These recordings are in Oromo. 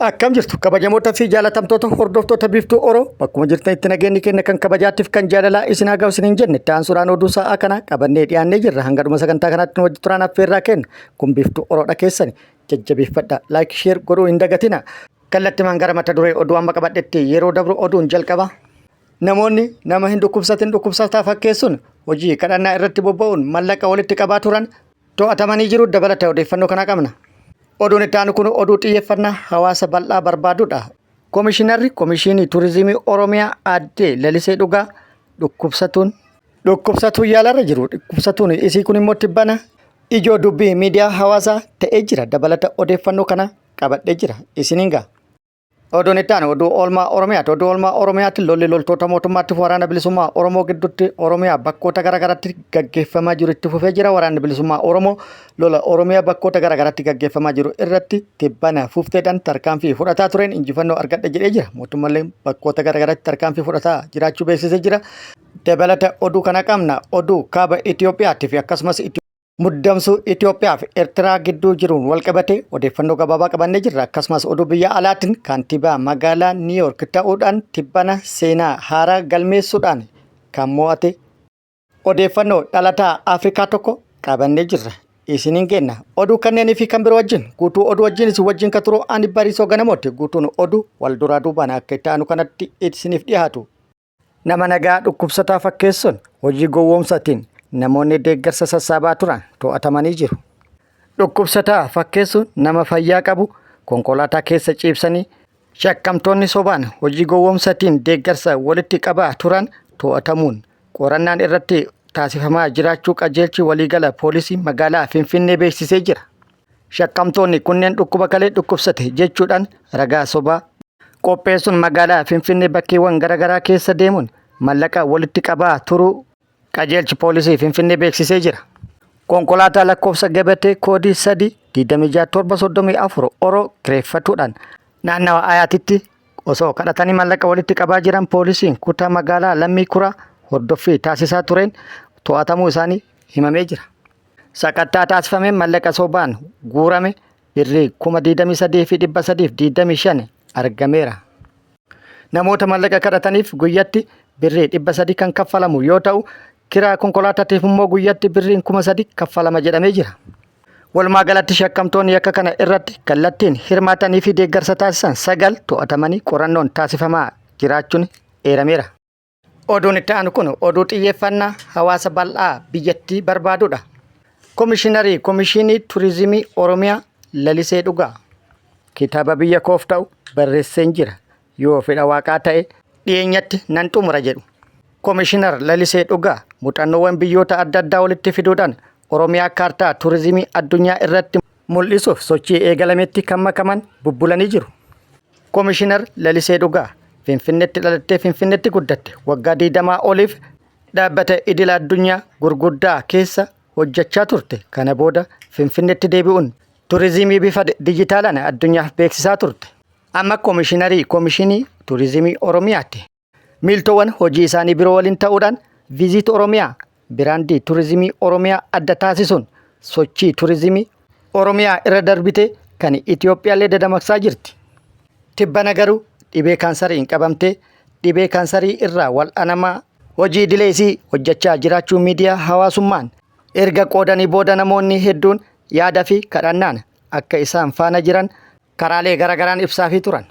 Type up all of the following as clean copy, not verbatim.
Akkam jirtu kabajamoota fi jaalatamtoota hordoftoota Biiftuu Oro, bakkuma jirtanitti nageenyi keenya kan kabajaattiif kan jaalalaa isin haa ga'u isiniin jenne. Itti aansuudhaan oduu sa'aa kana qabannee dhiyaannee jirra. Hanga dhuma sagantaa kanaatti nu wajji turaan affeerraa kenna. Kun Biiftuu Oroodha, keessani jajjabeeffadha. Like, share godhuu hin dagatina. Kallattimaan gara mata duree oduu amma qabadhetti yeroo dabru, oduun jalqaba. Namoonni nama hin dhukkubsatin dhukkubsataa fakkeessuun hojii kadhannaa irratti bobba'uun mallaqa walitti qabaa turan to'atamanii jiru. Dabalata odeeffannoo kanaa qabna. Oduun itti aanu kun oduu xiyyeeffannaa hawaasa bal'aa barbaadudha. Komishinarri Komishinii Turizimii Oromiyaa Aadde Lalisee Dhugaa dhukkubsatuun yaalarra jiru. Dhukkubsatuun isii kun immoo tibbana ijoo dubbii miidiyaa hawaasaa ta'ee jira. Dabalata odeeffannoo kana qabadhee jira. Isiniin ga'a. Oduun itti aanu oduu oolmaa Oromiyaati. Oduu oolmaa Oromiyaatti lolli loltoota mootummaatti fi waraana bilisummaa Oromoo gidduutti Oromiyaa bakkoota garaagaraatti gaggeeffamaa jiru itti fufee jira. Waraanni bilisummaa Oromoo lola Oromiyaa bakkoota garaagaraatti gaggeeffamaa jiru irratti tibbana fufteedhaan tarkaanfii fudhataa tureen injifannoo argadhe jedhee jira. Mootummallee bakkoota garaagaraatti tarkaanfii fudhataa jiraachuu beeksisee jira. Dabalata oduu kana qabna. Oduu kaaba Itoophiyaatti fi akkasumas muddamsuu Itoophiyaa fi Eertiraa gidduu jiruun walqabatee odeeffannoo gabaabaa qabannee jirra. Akkasumas oduu biyya alaatiin kaantibaa magaalaa Niiyork ta'uudhaan tibbana seenaa haaraa galmeessuudhaan kan mo'ate odeeffannoo dhalataa Afrikaa tokko qabannee jirra. Isiniin kenna. Oduu kanneenii fi kan biroo wajjin guutuu oduu wajjin isin wajjin kan turu ani Bariisoo Ganamooti. Guutuun oduu wal duraa duubaan akka itti aanu kanatti isiniif dhiyaatu. Nama nagaa dhukkubsataa fakkeessuun hojii gowwoomsaatiin namoonni deeggarsa sassaabaa turan to'atamanii jiru. Dhukkubsataa fakkeessuun nama fayyaa qabu konkolaataa keessa ciibsanii shakkamtoonni sobaan hojii gowwoomsaatiin deeggarsa walitti qabaa turan to'atamuun qorannaan irratti taasifamaa jiraachuu qajeelchi waliigala poolisii magaalaa Finfinnee beeksisee jira. Shakkamtoonni kunneen dhukkuba kalee dhukkubsate jechuudhaan ragaa sobaa qopheessuun magaalaa Finfinnee bakkeewwan garaagaraa keessa deemuun mallaqa walitti qabaa turuu qajeelchi poolisii Finfinnee beeksisee jira. Konkolaataa lakkoofsa gabatee koodii 3 26 734 Oro kireeffatuudhaan naannawa Ayaatitti osoo kadhatanii mallaqa walitti qabaa jiran poolisiin kutaa magaalaa Lammii Kuraa hordoffii taasisaa tureen to'atamuu isaanii himamee jira. Sakattaa taasifameen mallaqa sobaan guurame birrii 23,325 argameera. Namoota mallaqa kadhataniif guyyatti birrii 300 kan kaffalamu yoo ta'u, kiraa konkolaataatiif immoo guyyatti birriin 3,000 kaffalama jedhamee jira. Walumaa galatti shakkamtoonni yakka kana irratti kallattiin hirmaatanii fi deeggarsa taasisan sagal to'atamanii qorannoon taasifamaa jiraachuun eerameera. Oduun itti aanu kun oduu xiyyeeffannaa hawaasa bal'aa biyyattii barbaadudha. Komishinarii Komishinii Turizimii Oromiyaa Lalisee Dhugaa kitaaba biyya koof ta'u barreesseen jira. Yoo fedha waaqaa ta'e dhiyeenyatti nan xumura jedhu. Komishinar Lalisee Dhugaa muuxannoowwan biyyoota adda addaa walitti fiduudhaan Oromiyaa kaartaa turizimii addunyaa irratti mul'isuuf sochii eegalametti kan makaman bubbulanii jiru. Komishinar Lalisee Dhugaa Finfinneetti dhalattee Finfinneetti guddatte. Waggaa 20 oliif dhaabbata idil addunyaa gurguddaa keessa hojjechaa turte. Kana booda Finfinneetti deebi'uun turizimii bifa dijitaalaan addunyaaf beeksisaa turte. Amma Komishinarii Komishinii Turizimii Oromiyaati. Miiltoowwan hojii isaanii biroo waliin ta'uudhaan Visit Oromiyaa biraandii turizimii Oromiyaa adda taasisuun sochii turizimii Oromiyaa irra darbitee kan Itoophiyaallee dadamaqsaa jirti. Tibbana garuu dhibee kaansariin qabamtee dhibee kaansarii irraa wal'aanamaa hojii idilee isii hojjechaa jiraachuu miidiyaa hawaasummaan erga qoodanii booda namoonni hedduun yaada fi kadhannaan akka isaan faana jiran karaalee garaagaraan ibsaafii turan.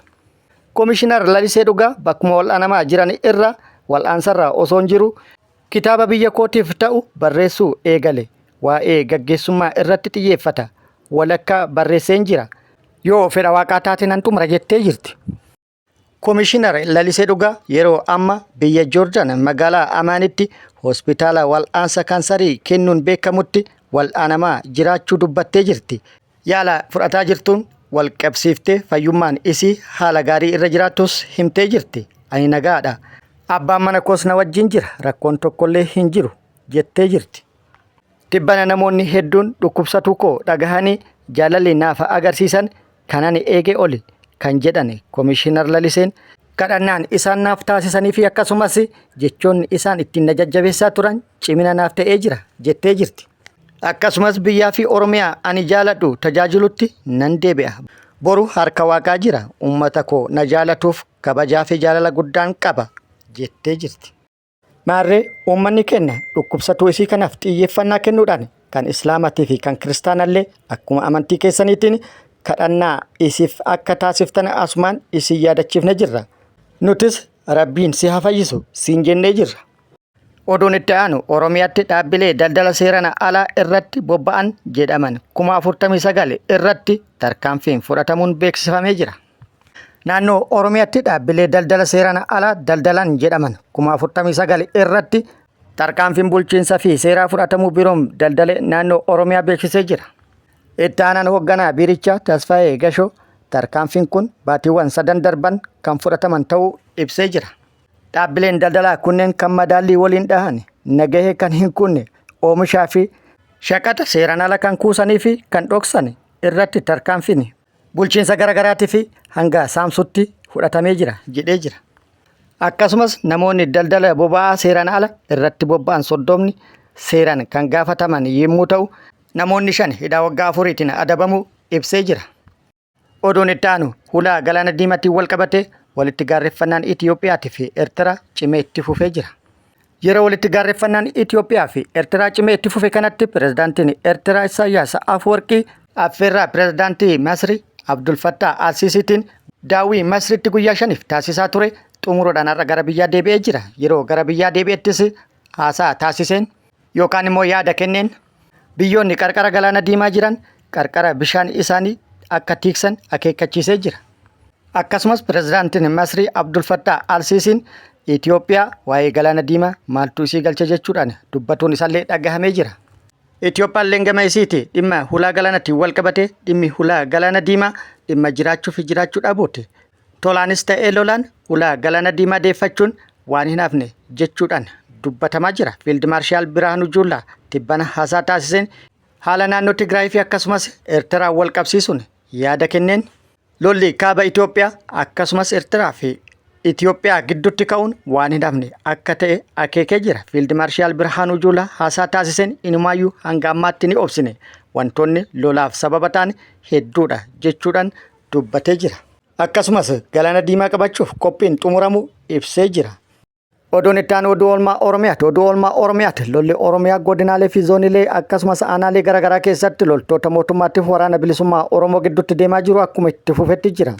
Komishinar Lalisee Dhugaa bakkuma wal'aanamaa jiran irra wal'aansarra osoo hin jiru kitaaba biyya kootiif ta'u barreessuu eegale. Waa'ee gaggeessummaa irratti xiyyeeffata. Walakkaa barreesseen jira. Yoo fedha waaqaa taate nan xumura jettee jirti. Komishinar Lalisee Dhugaa yeroo amma biyya Joordaan magaalaa Amaanitti hospitaala wal'aansa kaansarii kennuun beekamutti wal'aanamaa jiraachuu dubbattee jirti. Yaala fudhataa jirtuun wal qabsiiftee fayyummaan isii haala gaarii irra jiraattus himtee jirti. Ani nagaadha. Abbaan mana koos na wajjin jira. Rakkoon tokkollee hin jiru jettee jirti. Tibbana namoonni hedduun dhukkubsatuu koo dhagahanii jaalalli naaf agarsiisan kan ani eege oli kan jedhan Komishinar Laliseen, kadhannaan isaan naaf taasisanii fi akkasumas jechoonni isaan ittiin na jajjabeessaa turan cimina naaf ta'ee jira jettee jirti. Akkasumas biyyaa fi Oromiyaa ani jaaladhu tajaajilutti nan deebi'a. Boru harka Waaqaa jira. Uummata koo na jaalatuuf kabajaa fi jaalala guddaan qaba jettee jirti. Maarree uummanni keenya dhukkubsatuu isii kanaaf xiyyeeffannaa kennuudhaan kan Islaamaatii fi kan Kiristaanallee akkuma amantii keessaniitiin kadhannaa isiif akka taasiftan asumaan isin yaadachiifne jirra. Nutis Rabbiin si haa fayyisu siin jennee jirra. Oduun itti aanu Oromiyaatti dhaabbilee daldala seeraan alaa irratti bobba'an jedhaman 49,000 irratti tarkaanfiin fudhatamuun beeksifamee jira. Naannoo Oromiyaatti dhaabbilee daldala seeraan alaa daldalan jedhaman 49,000 irratti tarkaanfiin bulchiinsa fi seeraa fudhatamuu biiroon daldala naannoo Oromiyaa beeksisee jira. Itti aanaan hoogganaa biirichaa Tasfaayee Gashoo tarkaanfiin kun baatiiwwan sadan darban kan fudhataman ta'uu ibsee jira. Dhaabbileen daldalaa kunneen kan madaallii waliin dhahan, nagahee kan hin kunne, oomishaa fi shaqaxa seeraan ala kan kuusanii fi kan dhoksan irratti tarkaanfiin bulchiinsa garaagaraatii fi hanga saamsutti fudhatamee jira jedhee jira. Akkasumas namoonni daldala boba'aa seeraan ala irratti bobba'an 30 seeraan kan gaafataman yommuu ta'u, namoonni 5 hidhaa waggaa 4tiin adabamuu ibsee jira. Oduun itti aanu hulaa galaana diimaatiin wal qabatee walitti gaarreffannaan Itiyoophiyaatii fi Eertiraa cimee itti fufee jira. Yeroo walitti gaarreffannaan Itoophiyaa fi Eertiraa cimee itti fufe kanatti pirezidaantiin Eertiraa Isaayyaas Afwerqii affeerraa pirezidaantii Masrii Abdul Fattah Al-Siisiitiin daawwii Masriitti guyyaa 5f taasisaa ture xumuruudhaan har'a gara biyyaa deebi'ee jira. Yeroo gara biyyaa deebi'ettis haasaa taasiseen yookaan immoo yaada kenneen biyyoonni qarqara galaana diimaa jiran qarqara bishaan isaanii akka tiiksan akeekkachiisee jira. Akkasumas pirezidaantiin Masrii Abdul Fattah Al-Siisiin Itoophiyaa waa'ee galaana diimaa maaltu isii galche jechuudhaan dubbatuun isaallee dhagahamee jira. Itoophiyaan gama isiiti dhimma hulaa galaanaatiin wal qabate dhimmi hulaa galaana diimaa dhimma jiraachuu fi jiraachuu dhabuuti. Tolaanis ta'ee lolaan hulaa galaana diimaa deeffachuun waan hin hafne jechuudhaan dubbatamaa jira. Fiild Maarshaal Birhaanuu Juulaa tibbana haasaa taasiseen haala naannoo Tigraay fi akkasumas Eertiraan wal qabsiisuun yaada kenneen lolli kaaba Itoophiyaa akkasumas Eertiraa fi Itoophiyaa gidduutti ka'uun waan hin hafne akka ta'e akeekee jira. Fiild Maarshaal Birhaanuu Juulaa haasaa taasiseen inumaayyuu hanga ammaatti ni obsine wantoonni lolaaf sababa ta'an hedduudha jechuudhaan dubbatee jira. Akkasumas galaana diimaa qabachuuf qophiin xumuramu ibsee jira. Oduun itti aanu oduu oolmaa Oromiyaati. Oduu oolmaa Oromiyaati. Lolli Oromiyaa godinaalee fi zoonilee akkasumas aanaalee garaagaraa keessatti loltoota mootummaatiif waraana bilisummaa Oromoo gidduutti deemaa jiru akkuma itti fufetti jira.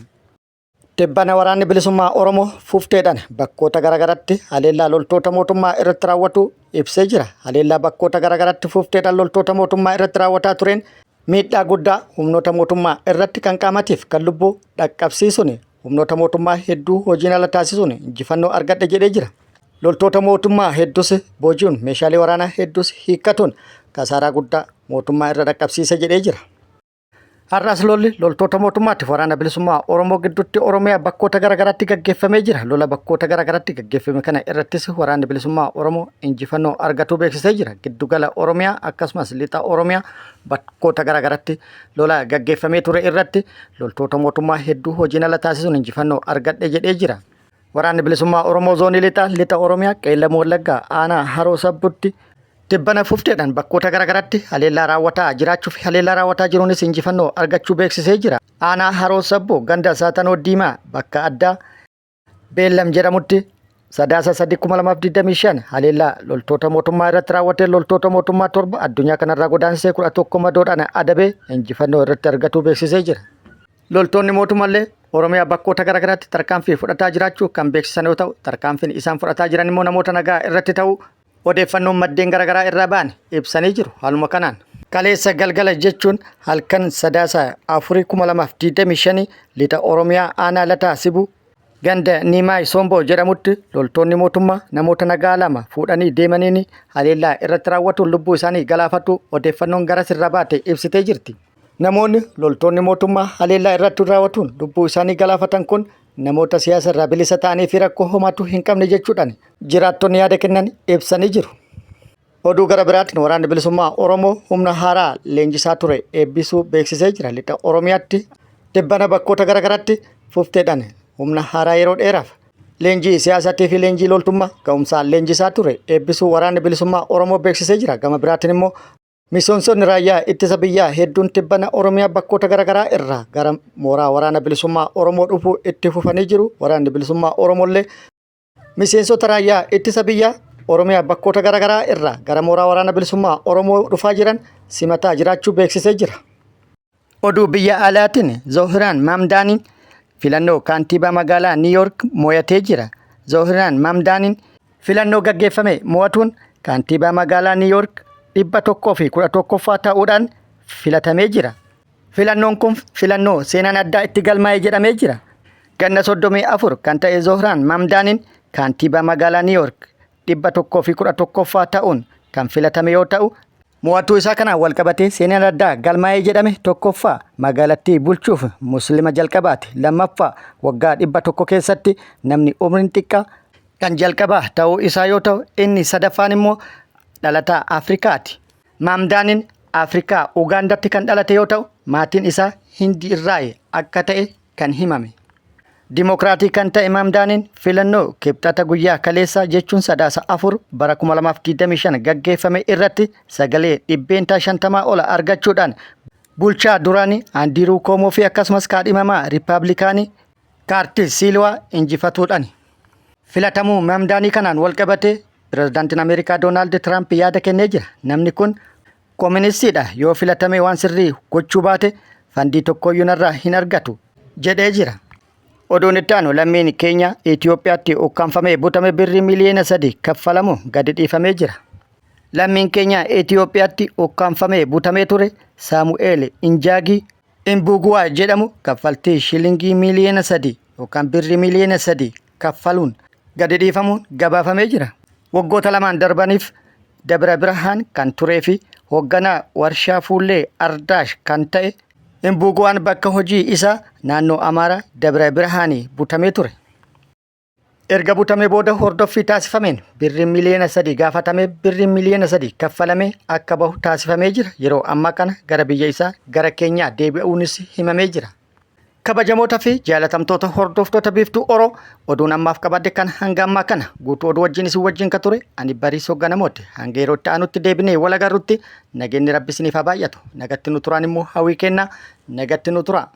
Tibbana waraanni bilisummaa Oromoo fufteedhaan bakkoota garaagaraatti haleellaa loltoota mootummaa irratti raawwatu ibsee jira. Haleellaa bakkoota garaagaraatti fufteedhaan loltoota mootummaa irratti raawwataa tureen miidhaa guddaa humnoota mootummaa irratti kan qaamatiif kan lubbuu dhaqqabsiisuun humnoota mootummaa hedduu hojiin ala taasisuun injifannoo argadhe jedhee jira. Loltoota mootummaa hedduus booji'uun meeshaalee waraanaa hedduus hiikkatuun kasaaraa guddaa mootummaa irra dhaqqabsiise jedhee jira. Har'as lolli loltoota mootummaatiif waraana bilisummaa Oromoo gidduutti Oromiyaa bakkoota garaagaraatti gaggeeffamee jira. Lola bakkoota garaagaraatti gaggeeffame kana irrattis waraanni bilisummaa Oromoo injifannoo argatuu beeksisee jira. Giddugala Oromiyaa akkasumas lixa Oromiyaa bakkoota garaagaraatti lola gaggeeffamee ture irratti loltoota mootummaa hedduu hojiin ala taasisuun injifannoo argadhe jedhee jira. Waraanni bilisummaa Oromoo zoonii lixaa lixa Oromiyaa Qeellam Wallaggaa aanaa Haroo Sabbutti tibbana fufteedhaan bakkoota garaagaraatti haleellaa raawwataa jiraachuu fi haleellaa raawwataa jiruunis injifannoo argachuu beeksisee jira. Aanaa Haroo Sabbuu ganda Saatanoo Diimaa bakka addaa Beellam jedhamutti Sadaasa 3, 2025 haleellaa loltoota mootummaa irratti raawwatee loltoota mootummaa 7 addunyaa kanarraa godaansisee 11 madoodhaan adabee injifannoo irratti argatuu beeksisee jira. Loltoonni mootummaallee Oromiyaa bakkoota garaagaraatti tarkaanfii fudhataa jiraachuu kan beeksisan yoo ta'u, tarkaanfiin isaan fudhataa jiran immoo namoota nagaa irratti ta'uu odeeffannoon maddeen garaagaraa irraa ba'an ibsanii jiru. Haaluma kanaan. Kaleessa galgala jechuun halkan Sadaasa 4, 2025 lixa Oromiyaa aanaa Lataa Sibuu ganda Niimaay Somboo jedhamutti loltoonni mootummaa namoota nagaa 2 fuudhanii deemaniin haleellaa irratti raawwatuun lubbuu isaanii galaafatu odeeffannoon garas irraa baate ibsitee jirti. Namoonni loltoonni mootummaa haleellaa irratti raawwatuun lubbuu isaanii galaafatan kun namoota siyaasa irraa bilisa ta'anii fi rakkoo homaatu hin qabne jechuudhaan jiraattonni yaada kennan ibsanii jiru. Oduu gara biraatiin waraanni bilisummaa Oromoo humna haaraa leenjisaa ture eebbisuu beeksisee jira. Lixa Oromiyaatti tibbana bakkoota garaagaraatti fufteedhaan humna haaraa yeroo dheeraaf leenjii siyaasaatii fi leenjii loltummaa ga'umsaan leenjisaa ture eebbisuu waraanni bilisummaa Oromoo beeksisee jira. Gama biraatiin immoo Miseensonni raayyaa ittisa biyyaa hedduun tibbana Oromiyaa bakkoota garaagaraa irraa gara mooraa waraana bilisummaa Oromoo dhufuu itti fufanii jiru. Waraanni bilisummaa Oromoollee miseensota raayyaa ittisa biyyaa Oromiyaa bakkoota garaagaraa irraa gara mooraa waraana bilisummaa Oromoo dhufaa jiran simataa jiraachuu beeksisee jira. Oduu biyya alaatiin Zohraan Maamdaaniin filannoo kaantiibaa magaalaa Niw Yoork mo'atee jira. Zohraan Maamdaaniin filannoo gaggeeffame mo'atuun kaantiibaa magaalaa Niw Yoork 111ffaa ta'uudhaan filatamee jira. Filannoon kun filannoo seenaan addaa itti galmaa'e jedhamee jira. Ganna 34 kan ta'e Zohraan Maamdaaniin kaantiibaa magaalaa Niw Yoork 111ffaa ta'uun kan filatame yoo ta'u, mo'atuu isaa kanaan walqabatee seenaan addaa galmaa'ee jedhame tokkoffaa magaalattii bulchuuf muslima jalqabaati. Lammaffaa waggaa 100 keessatti namni umriin xiqqaa kan jalqabaa ta'uu isaa yoo ta'u, inni sadaffaan immoo dhalataa Afrikaati. Maamdaaniin Afrikaa Ugaandatti kan dhalate yoo ta'u, maatiin isaa Hindi irraa akka ta'e kan himame. Dimokiraatii kan ta'e Maamdaaniin filannoo Kibxata guyyaa kaleessaa jechuun Sadaasa 4 bara 2025 gaggeeffame irratti sagalee 50% ol argachuudhaan bulchaa duraanii Andiiruu Koomoo fi akkasumas kaadhimamaa Riippaabilikaanii Kaartis Siilwaa injifatuudhaan. Filatamuu Maamdaanii kanaan walqabatee pirezidaantiin Ameerikaa Doonaald Tiraamp yaada kennee jira. Namni kun Koministiidha yoo filatamee waan sirrii gochuu baate fandii tokkooyyuu narraa hin argatu jedhee jira. Oduun itti aanu lammiin keenya Itoophiyaatti ukkaamfamee butame birrii miliyoona 3 kaffalamu gadi dhiifamee jira. Lammiin keenya Itoophiyaatti ukkaamfamee butamee ture Saamu'eel Injaagii Imbuuguwaa jedhamu kaffaltii shilingii miliyoona 3 yookaan birrii miliyoona 3 kaffaluun gadi dhiifamuun gabaafamee jira. Waggoota lamaan darbaniif Dabra Birhaan kan turee fi hoogganaa warshaa fuullee Ardaash kan ta'e Imbuuguwaan bakka hojii isaa naannoo Amaaraa Dabra Birhaanii butamee ture. Erga butamee booda hordoffii taasifameen birriin miliyoona 3 gaafatamee birriin miliyoona 3 kaffalamee akka bahu taasifamee jira. Yeroo ammaa kana gara biyya isaa gara Keenyaa deebi'uunis himamee jira. Kabajamoota fi jaalatamtoota hordoftoota Biiftuu Oro oduun ammaaf qabadhe kan hanga ammaa kana guutuu oduu wajjin isin wajjin ka ture ani Bariisoo Ganamooti. Hanga yeroo itti aanutti deebinee wal agarrutti nageenyi Rabbi isiniif haa baay'atu. Nagatti nu turaan immoo hawwii kennaa nagatti nu turaa.